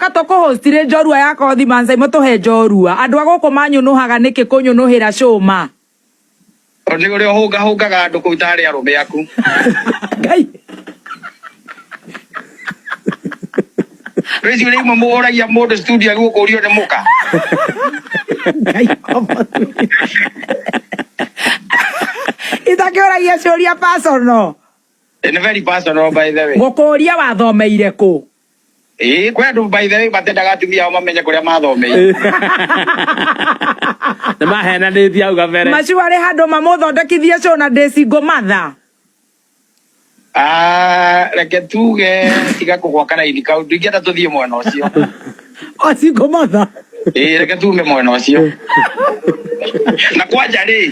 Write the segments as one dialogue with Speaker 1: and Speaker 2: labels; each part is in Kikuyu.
Speaker 1: Tũgoka tũkũhostire njorua ya kothi manzai mũtũhe njorua. Andũ a gũkũ manyũnũhaga nĩkĩ kũnyũnũhĩra cũma?
Speaker 2: Tondũ nĩ ũrĩa ũhũngahũngaga andũ kũu tarĩ arũme aku.
Speaker 1: Ngai.
Speaker 2: Rĩu icio rĩmwe mũragia mũndũ studio agũkũrio nĩ mũka.
Speaker 1: Ngai Itakĩũragia ciũria personal.
Speaker 2: Nĩ very personal by the way.
Speaker 1: Ngũkũria wathomeire kũ?
Speaker 2: Ĩĩ kwĩ andũ by the way matendaga atumia ao mamenye kũrĩa mathomeire.
Speaker 3: Nĩ mahenanĩtie hau kabere.
Speaker 1: Macu arĩ handũ mamũthondekithie show na ndĩ single mother.
Speaker 2: Ah, reke tuge tiga kũgwa karaini kau ndingĩenda tũthiĩ mwena ũcio.
Speaker 1: O single mother.
Speaker 2: Ĩĩ reke tume mwena ũcio. Na kwanja rĩ,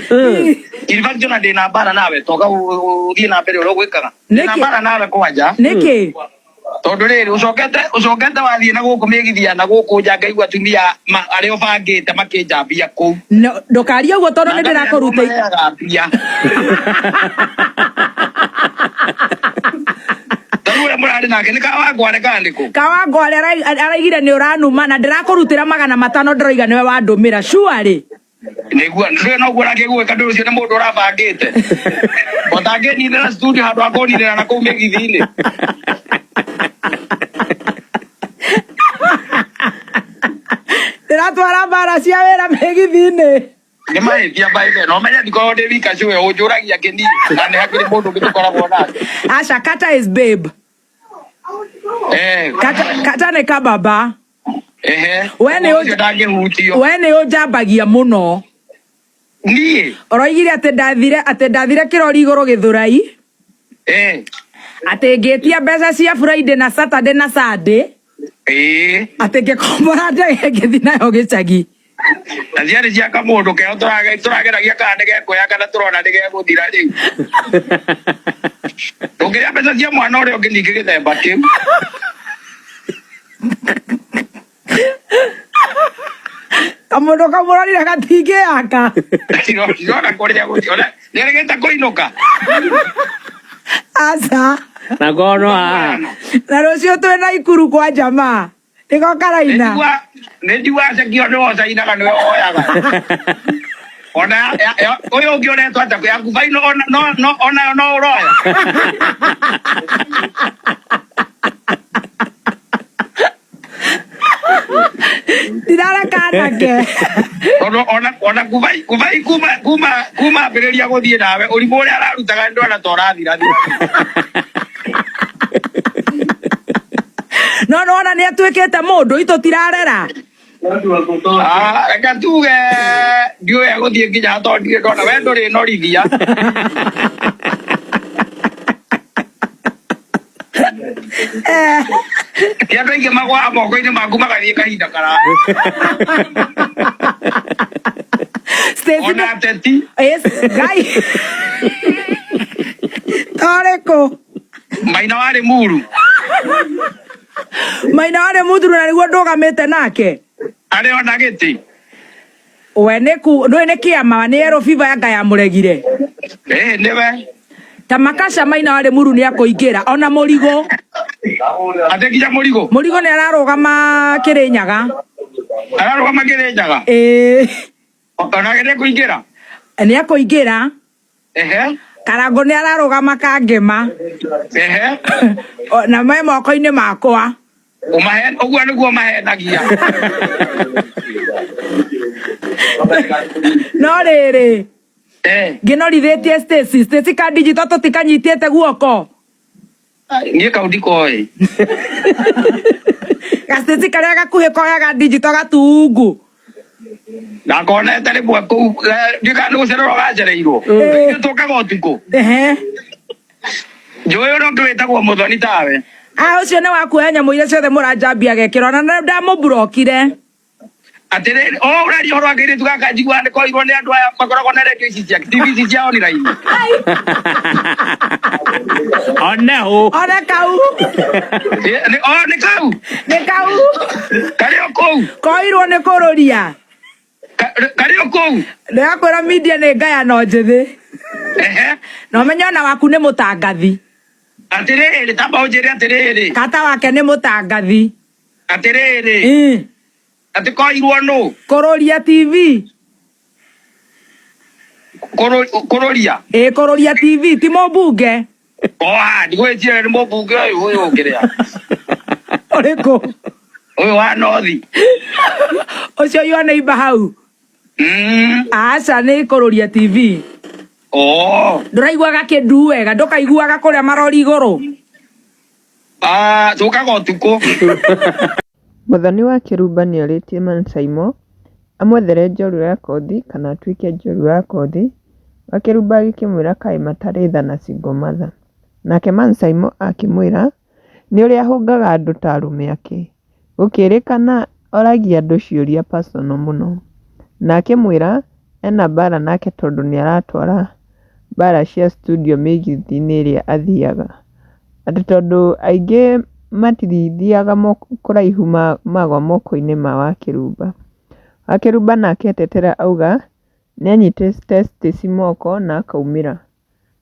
Speaker 2: in fact ona ndĩna mbara nawe toka ũthiĩ na mbere ũrĩa ũgwĩkaga. Ndĩna
Speaker 1: Nĩkĩ?
Speaker 2: mbara nawe kwanja.
Speaker 1: Nĩkĩ?
Speaker 2: Tondũ rĩrĩ ũcokete ũcokete wathiĩ na gũkũ mĩgithi ya na gũkũ nja ngaigua atumia arĩa ũbangĩte makĩnjambia kũu.
Speaker 1: No, ndũkarie ũguo tondũ nĩ ndĩrakũruta
Speaker 2: Maheaga mbia. Tarĩu ũrĩa mũrarĩ nake nĩ kawangware kana nĩkũ?
Speaker 1: Kawangware araigire nĩ ũranuma na ndĩrakũrutĩra 500 ndĩroiga nĩwe wandũmĩra sure.
Speaker 2: Nĩguo ndũĩ noguo ũrakĩgwĩka ndũĩ ũcio nĩ mũndũ ũrabangĩte. Ũtangĩninĩra studio handũ ha kũninĩra na kũu mĩgithi-inĩ.
Speaker 1: Ndĩratwara mbara cia wĩra mĩgithi-inĩ.
Speaker 2: Nĩ mahĩtia by the way. Na ũmenye ndikoragwo ndĩ wika cũwe ũnjũragia kĩni na nĩ hakĩrĩ mũndũ ũngĩ tũkoragwo nake.
Speaker 1: Aca Kata is babe.
Speaker 2: Eh.
Speaker 1: Kata, kata nĩ kababa.
Speaker 2: Ehe.
Speaker 1: We nĩ
Speaker 2: Ũcio ndangĩhutio.
Speaker 1: We nĩ ũnjambagia mũno.
Speaker 2: Niĩ.
Speaker 1: Ũroigire atĩ ndathire atĩ ndathire kĩrori igũrũ Gĩthũrai.
Speaker 2: Eh.
Speaker 1: Atĩ ngĩtia mbeca cia Friday na Saturday na Sunday.
Speaker 2: Ĩĩ.
Speaker 1: Atĩ ngĩkombora ndege ngĩthiĩ nayo gĩcagi.
Speaker 2: Na ciarĩ cia kamũndũ keho tũrageragia kana nĩgekuoya kana tũrona nĩgegũthira rĩu. Ndũngĩrĩa mbeca cia mwana ũrĩa ũngĩ ningĩ gĩthemba kĩu.
Speaker 1: Kamũndũ kamũrorire gatingĩaka.
Speaker 2: Ndirona kũrĩa gũthiĩ. Ona nĩerĩgĩte kũinũka.
Speaker 1: Aca.
Speaker 3: Na kono haha.
Speaker 1: Na rũciũ twĩ na ikuru kwa jamaa. Nĩko karaina.
Speaker 2: Nĩ njiguaga cekio nĩwe ũcainaga nĩwe woyaga. Ona ũyũ ũngĩ ũretwo atĩa yaku baino onayo no ũroya.
Speaker 1: Ndirareka anake.
Speaker 2: Tondũ ona ona kubai kubai kuma kuma kuma ambĩrĩria gũthiĩ nawe ũrimũ ũrĩa ararutaga nĩ ndona ta ũrathira thira.
Speaker 1: No nĩwona nĩ atuĩkĩte mũndũ itũ tirarera.
Speaker 2: Ah, reke tuge ndiũĩ egũthiĩ nginya tondũ ndirĩ ndona we ndũrĩ norithia. Ti andũ aingĩ magwaga moko-inĩ maku magathiĩ kahinda karaya.
Speaker 1: Stacy
Speaker 2: Ona ateti.
Speaker 1: Yes, Ngai. Torĩkũ?
Speaker 2: Maina warĩ muru.
Speaker 1: Maina warĩ muturu na nĩguo ndũgamĩte nake.
Speaker 2: Arĩ ona gĩtĩ.
Speaker 1: We nĩ ku ndũĩ nĩ kĩama nĩ yellow fever yanga yamũregire.
Speaker 2: Ĩĩ nĩwe.
Speaker 1: Ta makaca Maina warĩ muru nĩ akũingĩra ona mũrigo.
Speaker 2: Atĩ nginya mũrigo.
Speaker 1: Mũrigo nĩ ararũgama Kĩrĩnyaga.
Speaker 2: Ararũgama Kĩrĩnyaga.
Speaker 1: Ĩĩ.
Speaker 2: Onake nĩ ekũingĩra.
Speaker 1: Nĩ akũingĩra.
Speaker 2: Ehe.
Speaker 1: Karangũ nĩ ararũgama Kangema.
Speaker 2: Ehe.
Speaker 1: Na me moko-inĩ makwa.
Speaker 2: Ũmahe ũguo nĩguo mahenagia.
Speaker 1: No rĩrĩ.
Speaker 2: Eh.
Speaker 1: Ngĩnorithĩtie Stacy. Stacy ka digital tũtikanyitĩte guoko.
Speaker 2: Niĩ kau ndikoĩ.
Speaker 1: Gacĩci karĩa gakuhĩ koyaga digital gatungu.
Speaker 2: Ndakonete rĩmwe kũu ndiũĩ kana nĩ gũcererwo gacereirwo. Ithuĩ tũkaga ũtukũ.
Speaker 1: Ehe.
Speaker 2: Njũĩ ũrĩa ũngĩ wĩtagwo Mũthoni tawe.
Speaker 1: Ah, ũcio nĩ wa kuoya nyamũ iria ciothe mũranjambia agekĩra ona ndamũmburokire.
Speaker 2: Atĩrĩrĩ, o ũraria ũhoro wa kairĩtu gaka njiguaga nĩ koirwo nĩ andũ aya makoragwo na radio ici cia TV ici cia online.
Speaker 3: Oneho.
Speaker 1: One kau.
Speaker 2: O nĩ kau.
Speaker 1: Nĩ kau.
Speaker 2: Karĩ o kũu.
Speaker 1: Koirwo nĩ kũrũria.
Speaker 2: Karĩ o kũu.
Speaker 1: Ndĩrakwĩra media nĩ ngayano njĩthĩ.
Speaker 2: Ehe.
Speaker 1: Na ũmenye ona waku nĩ mũtangathi.
Speaker 2: Atĩrĩrĩ, tamba ũnjĩre atĩrĩrĩ.
Speaker 1: Kata wake nĩ mũtangathi.
Speaker 2: Atiriri.
Speaker 1: Eh.
Speaker 2: Ati koirwo nu.
Speaker 1: Kururia TV.
Speaker 2: Kururia.
Speaker 1: Ĩ Kururia TV ti mũmbunge.
Speaker 2: Oha, ndigwĩciria nĩ mũmbunge ũyũ ũyũ ũkĩrĩa.
Speaker 1: Ũrĩkũ?
Speaker 2: Ũyũ wa North.
Speaker 1: Ũcio yua neighbor hau. Aca nĩ Kururia TV.
Speaker 2: Oh.
Speaker 1: Ndũraiguaga kĩndu wega, ndũkaiguaga kũrĩa marori igũrũ.
Speaker 2: Ah, tũkaga ũtukũ.
Speaker 4: Mũthoni wa Kĩrumba nĩorĩtie Man Saimo amwethere njorua ya kothi kana atuĩke njorua ya kothi, Wakĩrumba agĩkĩmwĩra kaĩ matarĩ tha na single mother. Nake Man Saimo akĩmwĩra nĩ ũrĩa ahũngaga andũ ta arũme ake. Gũkĩrĩkana oragia andũ ciũria personal mũno. Na akĩmwĩra ena mbara nake tondũ nĩaratwara mbara cia studio mĩgithi-inĩ ĩrĩa athiaga. Atĩ tondũ aingĩ matithiaga kũraihu magwa moko-inĩ ma Wakĩrumba. Wakĩrumba nake etetera auga nĩanyitĩte Stacy moko na akaumĩra.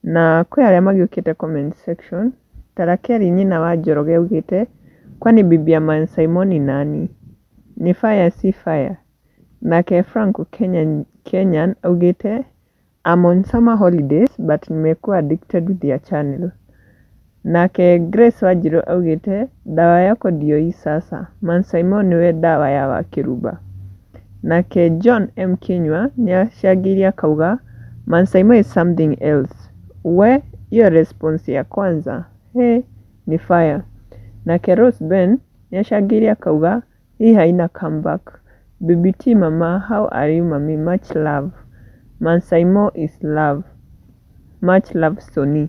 Speaker 4: Na kwĩ arĩa magĩũkĩte comment section ta Rakeli nyina wa Njoroge augĩte kwani bibi ya Man Saimo ni nani? Ni fire si fire? Nake Franco Kenyan augĩte I'm on summer holidays but nimekuwa addicted with your channel. Nake Grace Wanjiru augĩte dawa yako ndio hii sasa, Man Saimo niwe dawa ya Wakĩrumba. Nake John M Kinyua nĩacangĩire akauga Man Saimo is something else. We hiyo response ya kwanza he ni fire. Nake Rose Ben nĩacangĩire akauga hii haina comeback. BBT mama how are you mami much love. Man Saimo is love. Much love Sony.